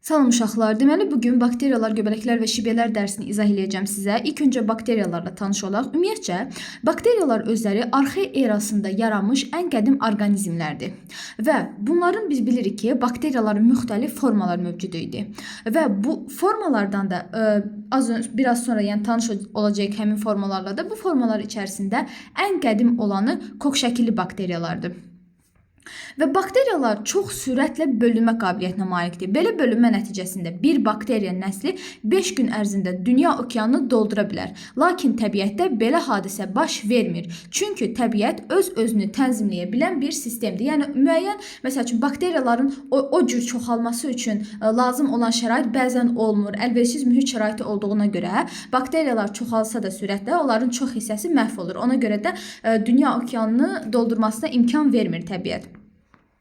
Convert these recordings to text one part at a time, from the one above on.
Salam uşaqlar. Deməli bu gün bakteriyalar, göbələklər və şibyələr dərsini izah eləyəcəm sizə. İlk öncə bakteriyalarla tanış olaq. Ümumiyyətcə, bakteriyalar özləri arxey erasında yaranmış ən qədim orqanizmlərdir. Və bunların biz bilirik ki, bakteriyaların müxtəlif formaları mövcud idi. Və bu formalardan da biraz sonra, yəni tanış olacağıq həmin formalarla da. Bu formalar içərisində ən qədim olanı kok şəkilli bakteriyalardır. Və bakteriyalar çox sürətlə bölünmə qabiliyyətinə malikdir. Belə bölünmə nəticəsində bir bakteriya nəsli 5 gün ərzində dünya okeanını doldura bilər. Lakin təbiətdə belə hadisə baş vermir. Çünki təbiət öz-özünü tənzimləyə bilən bir sistemdir. Yəni müəyyən, məsəl üçün bakteriyaların o cür çoxalması üçün lazım olan şərait bəzən olmur. Əlverişsiz mühit şəraiti olduğuna görə bakteriyalar çoxalsa da sürətlə onların çox hissəsi məhv olur. Ona görə də dünya okeanını doldurmasına imkan vermir təbiət.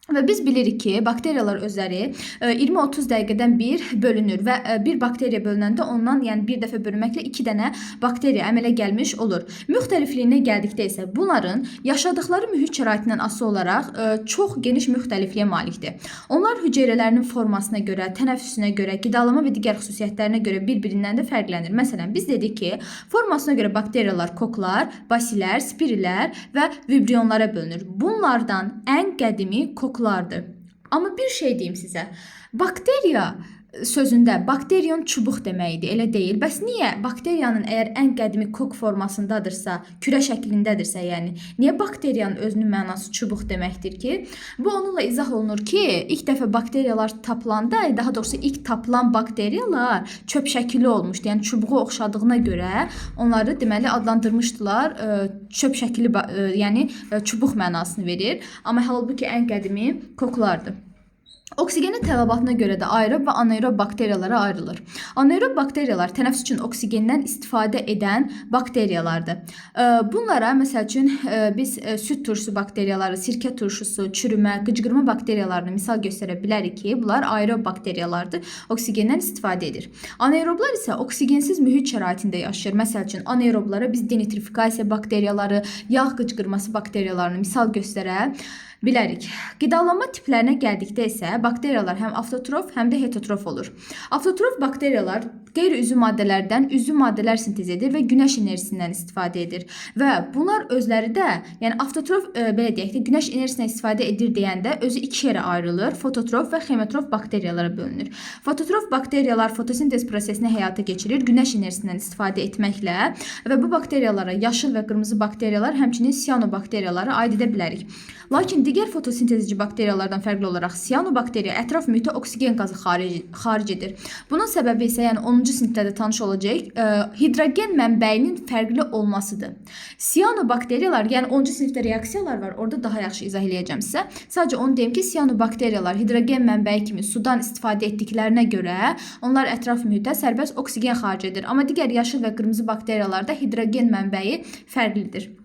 Və biz bilirik ki, bakteriyalar özləri 20-30 dəqiqədən bir bölünür və bir bakteriya bölünəndə ondan, yəni bir dəfə bölünməklə 2 dənə bakteriya əmələ gəlmiş olur. Müxtəlifliyinə gəldikdə isə bunların yaşadıkları mühit şəraitindən asılı olaraq çox geniş müxtəlifliyə malikdir. Onlar hüceyrələrinin formasına görə, tənəffüsünə görə, qidalama və digər xüsusiyyətlərinə görə bir-birindən də fərqlənir. Məsələn, biz dedik ki, formasına görə bakteriyalar koklar, basillər, spirilər və vibrionlara bölünür. Bunlardan ən qədimi koklardır. Amma bir şey deyim sizə. Bakteriya sözündə bakterion çubuq deməkdir, elə deyil. Bəs niyə bakteriyanın əgər ən qədimi kok formasındadırsa, kürə şəklindədirsə, yəni niyə bakteriyanın özünün mənası çubuq deməkdir ki? Bu onunla izah olunur ki, ilk dəfə bakteriyalar tapılanda, daha doğrusu ilk tapılan bakteriyalar çöp şəkilli olmuşdu. Yəni çubuğa oxşadığına görə onları deməli adlandırmışdılar çöp şəkilli, yəni çubuq mənasını verir. Amma halbuki ən qədimi koklardır. Oksigenin tələbatına görə də aerob və anaerob bakteriyalara ayrılır. Anaerob bakteriyalar tənəffüs üçün oksigendən istifadə edən bakteriyalardır. Bunlara məsəl üçün biz süd turşusu bakteriyaları, sirkə turşusu, çürümə, qıcqırma bakteriyalarını misal göstərə bilərik ki, bunlar aerob bakteriyalardır, oksigendən istifadə edir. Anaeroblar isə oksigensiz mühit şəraitində yaşayır. Məsəl üçün anaeroblara biz denitrifikasiya bakteriyaları, yağ qıcqırması bakteriyalarını misal göstərə bilərik. Qidalanma tiplərinə gəldikdə isə bakteriyalar həm avtotrof, həm də heterotrof olur. Avtotrof bakteriyalar qeyri-üzvü maddələrdən üzvü maddələr sintez edir və günəş enerjisindən istifadə edir. Və bunlar özləri də, yəni avtotrof belə deyək də, günəş enerjisindən istifadə edir deyəndə özü iki yerə ayrılır. Fototrof və xemotrof bakteriyalara bölünür. Fototrof bakteriyalar fotosintez prosesini həyata keçirir günəş enerjisindən istifadə etməklə və bu bakteriyalara yaşıl və qırmızı bakteriyalar, həmçinin siyanobakteriyaları aid edə bilərik. Lakin digər fotosintezici bakteriyalardan fərqli olaraq siyanobakteriya ətraf mühitə oksigen qazı xaric edir. Bunun səbəbi isə, yəni 10-cu sinifdə də tanış olacağıq, hidrogen mənbəyinin fərqli olmasıdır. Siyanobakteriyalar, yəni 10-cu sinifdə reaksiyalar var, orada daha yaxşı izah eləyəcəm sizə. Sadəcə onu deyim ki, siyanobakteriyalar hidrogen mənbəyi kimi sudan istifadə etdiklərinə görə onlar ətraf mühitə sərbəst oksigen xaric edir. Amma digər yaşıl və qırmızı bakteriyalarda hidrogen mənbəyi fərqlidir.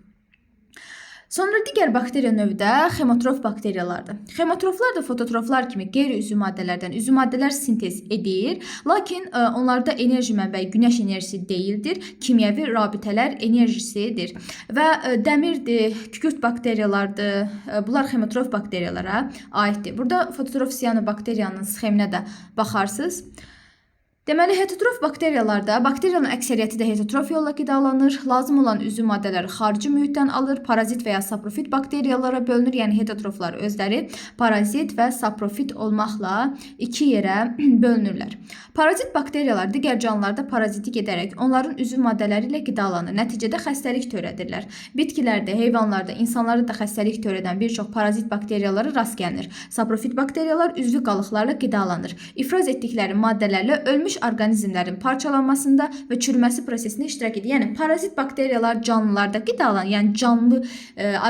Sonra digər bakteriya növü də xemotrof bakteriyalardır. Xemotroflar da fototroflar kimi qeyri-üzvü maddələrdən üzvü maddələr sintez edir. Lakin onlarda enerji mənbəyi günəş enerjisi deyildir, kimyəvi rabitələr enerjisidir. Və dəmirdir, kükürt bakteriyalardır. Bunlar xemotrof bakteriyalara aiddir. Burada fototrof siyanobakteriyanın sxeminə də baxarsınız. Deməli, heterotrof bakteriyalarda bakteriyanın əksəriyyəti də heterotrof yolla qidalanır. Lazım olan üzvü maddələri xarici mühitdən alır. Parazit və ya saprofit bakteriyalara bölünür. Yəni heterotroflar özləri parazit və saprofit olmaqla iki yerə bölünürlər. Parazit bakteriyalar digər canlılarda parazitlik edərək onların üzvü maddələri ilə qidalanır. Nəticədə xəstəlik törədirlər. Bitkilərdə, heyvanlarda, insanlarda da xəstəlik törədən bir çox parazit bakteriyalara rast gəlinir. Saprofit bakteriyalar üzvü qalıqlarla qidalanır. İfraz etdikləri maddələrlə ölmüş orqanizmlərin parçalanmasında və çürüməsi prosesində iştirak edir. Yəni parazit bakteriyalar canlılarda qidalanır, yəni canlı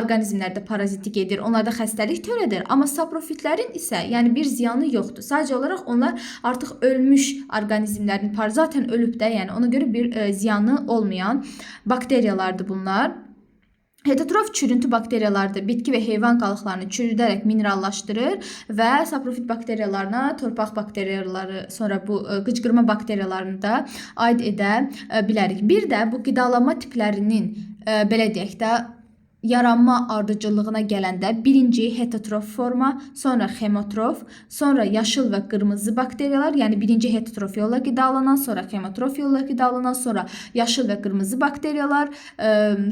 orqanizmlərdə parazitlik edir, onlarda xəstəlik törədir. Amma saprofitlərin isə yəni bir ziyanı yoxdur. Sadəcə olaraq onlar artıq ölmüş orqanizmlərin zaten ölüb də, yəni ona görə bir ziyanı olmayan bakteriyalardır bunlar. Heterotrof çürüntü bakteriyaları da bitki və heyvan qalıqlarını çürüdərək minerallaşdırır və saprofit bakteriyalarına torpaq bakteriyaları, sonra bu qıcqırma bakteriyalarını da aid edə bilərik. Bir də bu qidalanma tiplərinin belə deyək də Yaranma ardıcıllığına gələndə birinci heterotrof forma, sonra xemotrof, sonra yaşıl və qırmızı bakteriyalar, yəni birinci heterotrof yolla qidalanan, sonra xemotrof yolla qidalanan, sonra yaşıl və qırmızı bakteriyalar,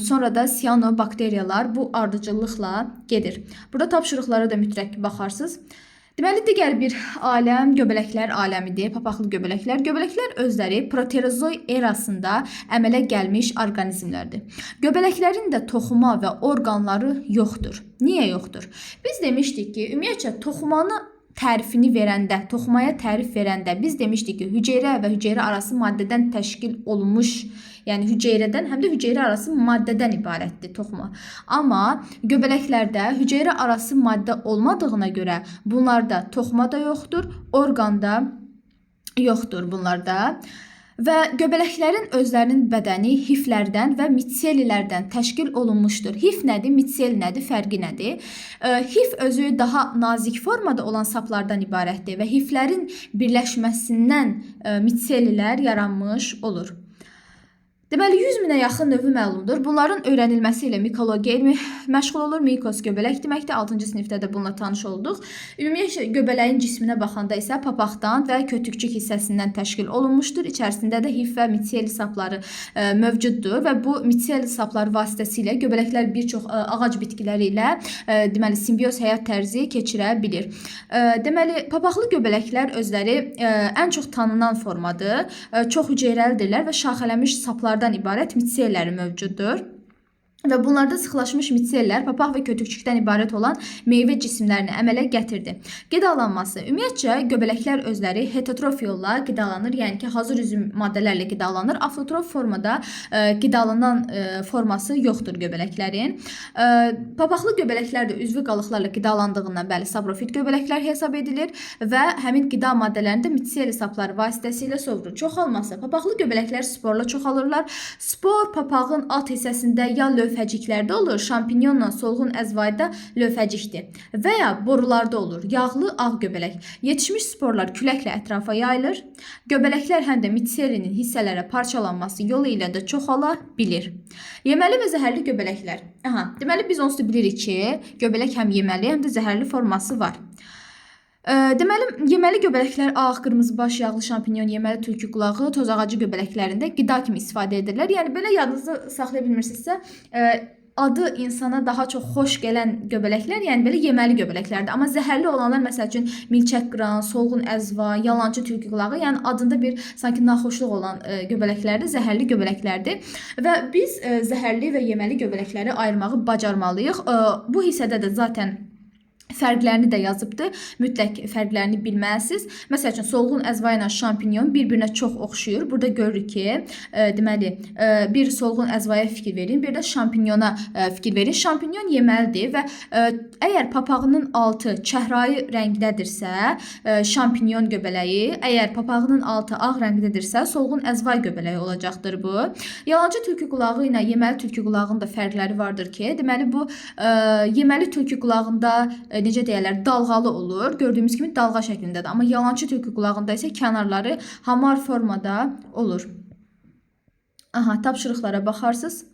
sonra da sianobakteriyalar bu ardıcıllıqla gedir. Burada tapşırıqlara da mütləq baxarsınız. Deməli, digər bir aləm göbələklər aləmidir, papaqlı göbələklər. Göbələklər özləri proterozoy erasında əmələ gəlmiş orqanizmlərdir. Göbələklərin də toxuma və orqanları yoxdur. Niyə yoxdur? Biz demişdik ki, ümumiyyətcə toxumanı tərifini verəndə, toxumaya tərif verəndə biz demişdik ki, hüceyrə və hüceyrə arası maddədən təşkil olunmuş, yəni hüceyrədən həm də hüceyrə arası maddədən ibarətdir toxuma. Amma göbələklərdə hüceyrə arası maddə olmadığına görə bunlarda toxuma da yoxdur, orqan da yoxdur bunlarda. Və göbələklərin özlərinin bədəni hiflərdən və mitselilərdən təşkil olunmuşdur. Hif nədir, mitsel nədir, fərqi nədir? Hif özü daha nazik formada olan saplardan ibarətdir və hiflərin birləşməsindən mitselilər yaranmış olur. Deməli, 100 minə yaxın növü məlumdur. Bunların öyrənilməsi ilə mikologiya elmi məşğul olur. Mikos göbələk deməkdir. 6-cı sinifdə də bununla tanış olduq. Ümumiyyətlə göbələyin cisminə baxanda isə papaqdan və kötükcük hissəsindən təşkil olunmuşdur. İçərisində də hif və mitsel sapları mövcuddur və bu mitsel sapları vasitəsilə göbələklər bir çox ağac bitkiləri ilə deməli simbioz həyat tərzi keçirə bilir. Deməli, papaqlı göbələklər özləri ən çox tanınan formadır. Çox hüceyrəlidirlər və şaxələnmiş saplardan ibarət mitselləri mövcuddur. Və bunlarda sıxlaşmış mitsellər papaq və kötükcükdən ibarət olan meyvə cisimlərini əmələ gətirdi. Qidalanması. Ümumiyyətcə göbələklər özləri heterotrof yolla qidalanır, yəni ki, hazır üzüm maddələrlə qidalanır. Avtotrof formada qidalanan forması yoxdur göbələklərin. Papaqlı göbələklər də üzvü qalıqlarla qidalandığından bəli saprofit göbələklər hesab edilir və həmin qida maddələrini də mitseli sapları vasitəsilə sovurur. Çoxalması. Papaqlı göbələklər sporla çoxalırlar. Spor papağın alt hissəsində ya lövhəciklərdə olur, şampinyonla solğun əzvayda lövhəcikdir və ya borularda olur, yağlı ağ göbələk. Yetişmiş sporlar küləklə ətrafa yayılır. Göbələklər həm də mitselinin hissələrə parçalanması yolu ilə də çoxala bilir. Yeməli və zəhərli göbələklər. Aha, deməli biz onsuz da bilirik ki, göbələk həm yeməli, həm də zəhərli forması var. Deməli, yeməli göbələklər ağ, qırmızı baş, yağlı şampinyon, yeməli tülkü qulağı, toz ağacı göbələklərində qida kimi istifadə edirlər. Yəni belə yadınızda saxlaya bilmirsinizsə, adı insana daha çox xoş gələn göbələklər, yəni belə yeməli göbələklərdir. Amma zəhərli olanlar, məsəl üçün milçək qıran, solğun əzva, yalançı tülkü qulağı, yəni adında bir sanki naxoşluq olan göbələklərdir, zəhərli göbələklərdir. Və biz zəhərli və yeməli göbələkləri ayırmağı bacarmalıyıq. Bu hissədə də zaten fərqlərini də yazıbdır. Mütləq fərqlərini bilməlisiniz. Məsəl üçün solğun əzva ilə şampinyon bir-birinə çox oxşayır. Burada görürük ki, deməli, bir solğun əzvaya fikir verin, bir də şampinyona fikir verin. Şampinyon yeməlidir və əgər papağının altı çəhrayı rəngdədirsə, şampinyon göbələyi, əgər papağının altı ağ rəngdədirsə, solğun əzvay göbələyi olacaqdır bu. Yalançı tülkü qulağı ilə yeməli tülkü qulağının da fərqləri vardır ki, deməli bu yeməli tülkü qulağında necə deyirlər, dalğalı olur. Gördüyümüz kimi dalğa şəklindədir. Amma yalançı tülkü qulağında isə kənarları hamar formada olur. Aha, tapşırıqlara baxarsınız.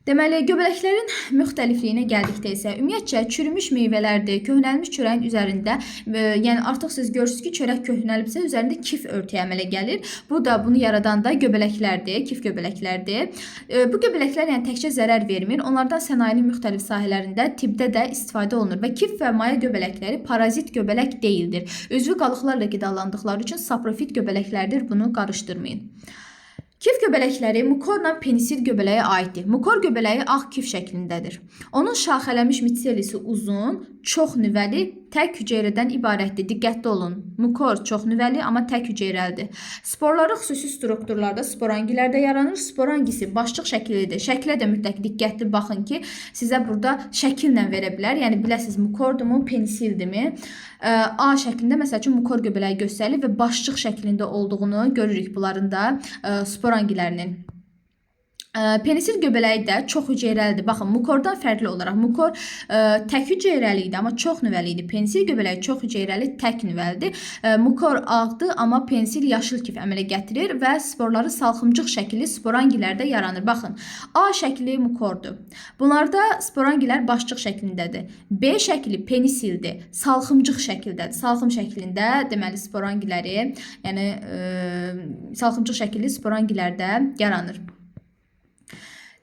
Deməli, göbələklərin müxtəlifliyinə gəldikdə isə ümumiyyətcə çürümüş meyvələrdir, köhnəlmiş çörəyin üzərində, yəni artıq siz görürsünüz ki, çörək köhnəlibsə üzərində kif örtüyü əmələ gəlir. Bu da bunu yaradan da göbələklərdir, kif göbələklərdir. Bu göbələklər yəni təkcə zərər vermir, onlardan sənayenin müxtəlif sahələrində, tibbdə də istifadə olunur və kif və maya göbələkləri parazit göbələk deyildir. Üzvü qalıqlarla qidalandıqları üçün saprofit göbələklərdir, bunu qarışdırmayın. Kif göbələkləri mukorla penisil göbələyə aiddir. Mukor göbələyi ağ kif şəklindədir. Onun şaxələnmiş mitselisi uzun, çox nüvəli, tək hüceyrədən ibarətdir. Diqqətli olun. Mukor çox nüvəli, amma tək hüceyrəlidir. Sporları xüsusi strukturlarda, sporangilərdə yaranır. Sporangisi başçıq şəkillidir. Şəklə də mütləq diqqətli baxın ki, sizə burada şəkillə verə bilər. Yəni biləsiniz mukordurmu, penisildirmi? A şəklində məsəl üçün mukor göbələyi göstərilir və başçıq şəklində olduğunu görürük bunların da sporangilərinin. Penisil göbələyi də çox hüceyrəlidir. Baxın, mukordan fərqli olaraq mukor tək hüceyrəli idi, amma çox nüvəli idi. Penisil göbələyi çox hüceyrəli, tək nüvəlidir. Mukor ağdır, amma penisil yaşıl kif əmələ gətirir və sporları salxımcıq şəkilli sporangilərdə yaranır. Baxın, A şəkli mukordur. Bunlarda sporangilər başçıq şəklindədir. B şəkli penisildir, salxımcıq şəkildədir. Salxım şəklində deməli sporangiləri, yəni salxımcıq şəkilli sporangilərdə yaranır.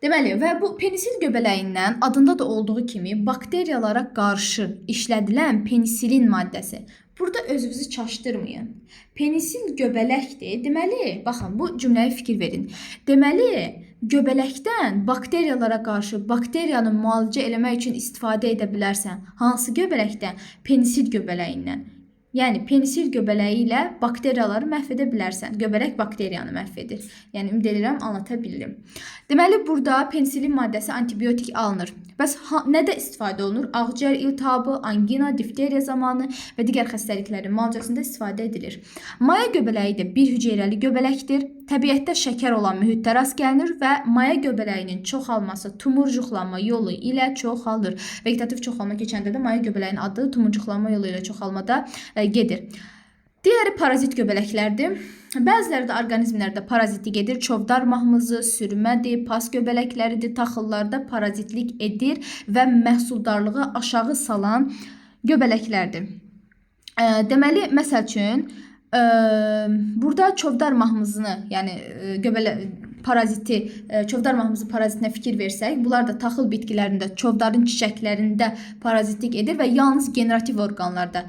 Deməli, və bu penisil göbələyindən adında da olduğu kimi bakteriyalara qarşı işlədilən penisilin maddəsi. Burada özünüzü çaşdırmayın. Penisil göbələkdir. Deməli, baxın, bu cümləyə fikir verin. Deməli, göbələkdən bakteriyalara qarşı bakteriyanı müalicə eləmək üçün istifadə edə bilərsən. Hansı göbələkdən? Penisil göbələyindən. Yəni penisil göbələyi ilə bakteriyaları məhv edə bilərsən. Göbələk bakteriyanı məhv edir. Yəni ümid edirəm anlata bildim. Deməli burada penisilin maddəsi antibiotik alınır. Bəs nədə istifadə olunur? Ağciyər iltihabı, angina, difteriya zamanı və digər xəstəliklərin müalicəsində istifadə edilir. Maya göbələyi də bir hüceyrəli göbələkdir. Təbiətdə şəkər olan mühitdə rast gəlinir və maya göbələyinin çoxalması tumurcuqlanma yolu ilə çoxalır. Vegetativ çoxalma keçəndə də maya göbələyinin adı tumurcuqlanma yolu ilə çoxalmada gedir. Digəri parazit göbələklərdir. Bəziləri də orqanizmlərdə parazitlik edir. Çovdar mahmızı, sürmədir, pas göbələkləridir, taxıllarda parazitlik edir və məhsuldarlığı aşağı salan göbələklərdir. Deməli, məsəl üçün, burada çovdar mahmızını, yəni göbələk paraziti, çovdar mahmızı parazitinə fikir versək, bunlar da taxıl bitkilərində, çovdarın çiçəklərində parazitlik edir və yalnız generativ orqanlarda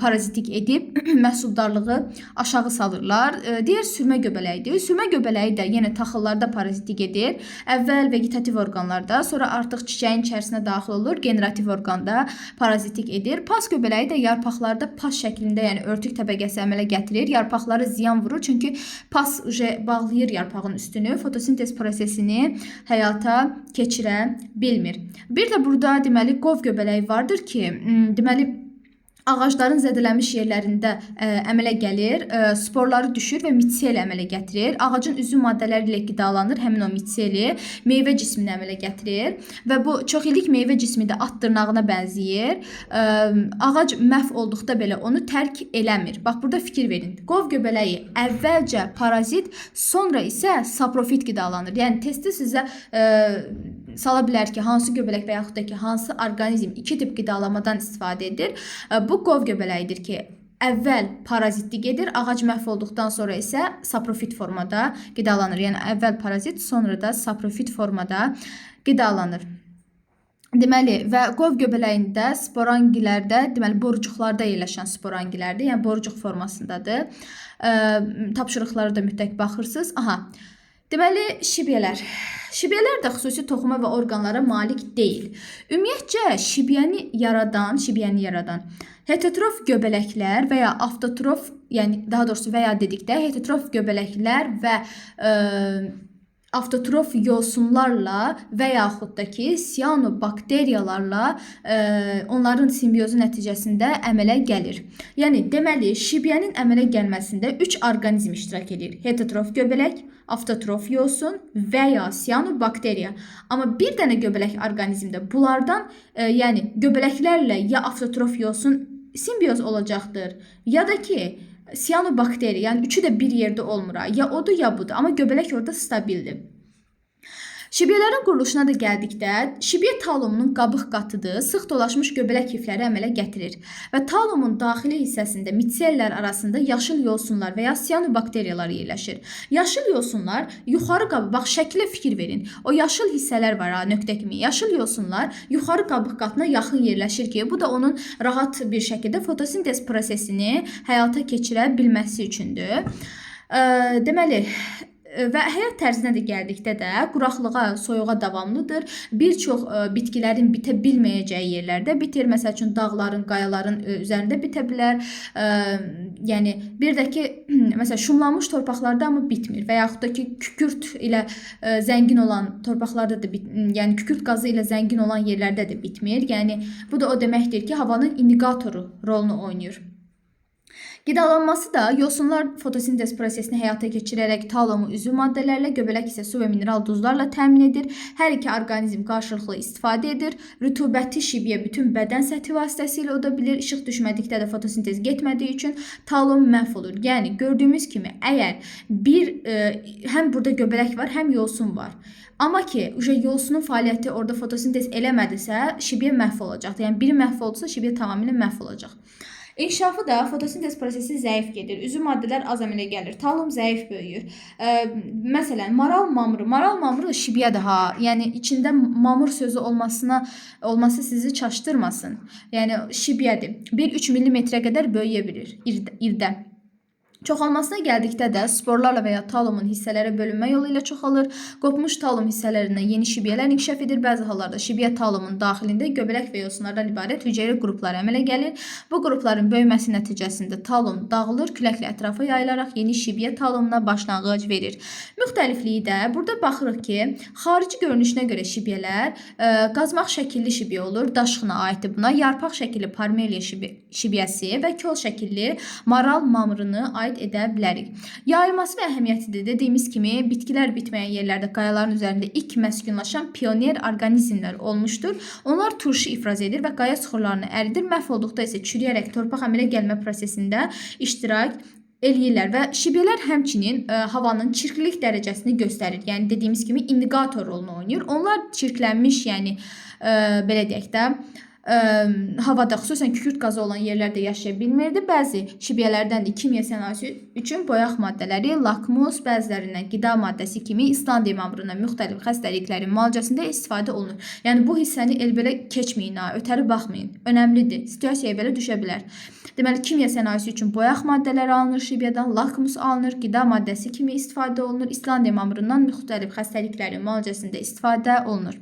parazitlik edib məhsuldarlığı aşağı salırlar. Digər sürmə göbələyidir. Sürmə göbələyi də yenə taxıllarda parazitlik edir. Əvvəl vegetativ orqanlarda, sonra artıq çiçəyin içərisinə daxil olur, generativ orqanda parazitlik edir. Pas göbələyi də yarpaqlarda pas şəklində, yəni örtük təbəqəsi əmələ gətirir. Yarpaqlara ziyan vurur, çünki pas bağlayır yarpağın üstünü, fotosintez prosesini həyata keçirə bilmir. Bir də burada deməli qov göbələyi vardır ki, deməli ağacların zədələnmiş yerlərində əmələ gəlir, sporları düşür və mitseli əmələ gətirir. Ağacın üzüm maddələri ilə qidalanır, həmin o mitseli meyvə cismini əmələ gətirir və bu çox illik meyvə cismi də at dırnağına bənzəyir. Ağac məhv olduqda belə onu tərk eləmir. Bax, burada fikir verin. Qov göbələyi əvvəlcə parazit, sonra isə saprofit qidalanır. Yəni testdə sizə sala bilər ki, hansı göbələk və yaxud da ki, hansı orqanizm iki tip qidalanmadan istifadə edir. Bu qov göbələyidir ki, əvvəl parazitlik edir, ağac məhv olduqdan sonra isə saprofit formada qidalanır. Yəni əvvəl parazit, sonra da saprofit formada qidalanır. Deməli, və qov göbələyində sporangilərdə, deməli borucuqlarda yerləşən sporangilərdir, yəni borucuq formasındadır. Tapşırıqlara da mütləq baxırsınız. Aha. Deməli, şibyələr. Şibyələr də xüsusi toxuma və orqanlara malik deyil. Ümumiyyətcə, şibyəni yaradan heterotrof göbələklər və ya avtotrof, yəni daha doğrusu və ya dedikdə heterotrof göbələklər və avtotrof yosunlarla və yaxud da ki, siyanobakteriyalarla onların simbiozu nəticəsində əmələ gəlir. Yəni, deməli, şibyənin əmələ gəlməsində 3 orqanizm iştirak edir. Heterotrof göbələk, avtotrof yosun və ya siyanobakteriya. Amma bir dənə göbələk orqanizmdə bunlardan, yəni göbələklərlə ya avtotrof yosun simbioz olacaqdır, ya da ki, siyanobakteriya, yəni üçü də bir yerdə olmur. Ya odur, ya budur. Amma göbələk orada stabildir. Şibyələrin quruluşuna da gəldikdə, şibyə talumunun qabıq qatıdır, sıx dolaşmış göbələk hifləri əmələ gətirir və talumun daxili hissəsində mitsellər arasında yaşıl yosunlar və ya siyanobakteriyalar yerləşir. Yaşıl yosunlar yuxarı qabıq, bax şəklə fikir verin, o yaşıl hissələr var ha, nöqtə kimi, yaşıl yosunlar yuxarı qabıq qatına yaxın yerləşir ki, bu da onun rahat bir şəkildə fotosintez prosesini həyata keçirə bilməsi üçündür. Deməli, və həyat tərzinə də gəldikdə də quraqlığa, soyuğa davamlıdır. Bir çox bitkilərin bitə bilməyəcəyi yerlərdə bitir. Məsəl üçün, dağların, qayaların üzərində bitə bilər. Yəni, bir də ki, məsələn, şumlanmış torpaqlarda amma bitmir və yaxud da ki, kükürt ilə zəngin olan torpaqlarda da, yəni kükürt qazı ilə zəngin olan yerlərdə də bitmir. Yəni, bu da o deməkdir ki, havanın indikatoru rolunu oynayır. Qidalanması da yosunlar fotosintez prosesini həyata keçirərək talomu üzvü maddələrlə, göbələk isə su və mineral duzlarla təmin edir. Hər iki orqanizm qarşılıqlı istifadə edir. Rütubəti şibiyə bütün bədən səthi vasitəsilə uda bilir. İşıq düşmədikdə də fotosintez getmədiyi üçün talom məhv olur. Yəni gördüyümüz kimi əgər bir həm burada göbələk var, həm yosun var. Amma ki, yosunun fəaliyyəti orada fotosintez eləmədisə, şibiyə məhv olacaqdır. Yəni biri məhv oldusa, şibiyə tamamilə məhv olacaq. İnkişafı da fotosintez prosesi zəif gedir. Üzvü maddələr az əmələ gəlir. Talum zəif böyüyür. Məsələn, maral mamırı. Maral mamırı şibiyədir ha. Yəni içində mamır sözü olması sizi çaşdırmasın. Yəni şibiyədir. 1-3 millimetrə qədər böyüyə bilir irdə. Çoxalmasına gəldikdə də sporlarla və ya talumun hissələrə bölünmə yolu ilə çoxalır. Qopmuş talum hissələrindən yeni şibiyələr inkişaf edir. Bəzi hallarda şibiyə talumun daxilində göbələk və yosunlardan ibarət hüceyrə qrupları əmələ gəlir. Bu qrupların böyüməsi nəticəsində talum dağılır, küləklə ətrafa yayılaraq yeni şibiyə talumuna başlanğıc verir. Müxtəlifliyi də burada baxırıq ki, xarici görünüşünə görə şibiyələr qazmaq şəkilli şibiyə olur, daşxına aiddir buna, yarpaq şəkilli parmeliya şibiyəsi və kol şəkilli maral mamırını aid edə bilərik. Yayılması və əhəmiyyəti də dediyimiz kimi bitkilər bitməyən yerlərdə qayaların üzərində ilk məskunlaşan pioner orqanizmlər olmuşdur. Onlar turşu ifraz edir və qaya süxurlarını əridir. Məhv olduqda isə çürüyərək torpaq əmələ gəlmə prosesində iştirak eləyirlər və şibiyələr həmçinin havanın çirklilik dərəcəsini göstərir. Yəni dediyimiz kimi indikator rolunu oynayır. Onlar çirklənmiş, yəni belə deyək də, havada xüsusən kükürt qazı olan yerlərdə yaşaya bilmirdi. Bəzi şibiyələrdən də kimya sənayesi üçün boyaq maddələri, lakmus, bəzilərindən qida maddəsi kimi İslandiya mamırından müxtəlif xəstəliklərin müalicəsində istifadə olunur. Yəni bu hissəni el belə keçməyin ha, ötəri baxmayın. Önəmlidir. Situasiyaya belə düşə bilər. Deməli, kimya sənayesi üçün boyaq maddələri alınır şibiyədən, lakmus alınır, qida maddəsi kimi istifadə olunur. İslandiya mamırından müxtəlif xəstəliklərin müalicəsində istifadə olunur.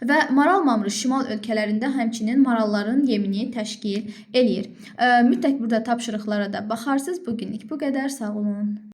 Və maral mamırı şimal ölkələrində həmçinin maralların yemini təşkil eləyir. Mütləq burada tapşırıqlara da baxarsınız. Bugünlük bu qədər. Sağ olun.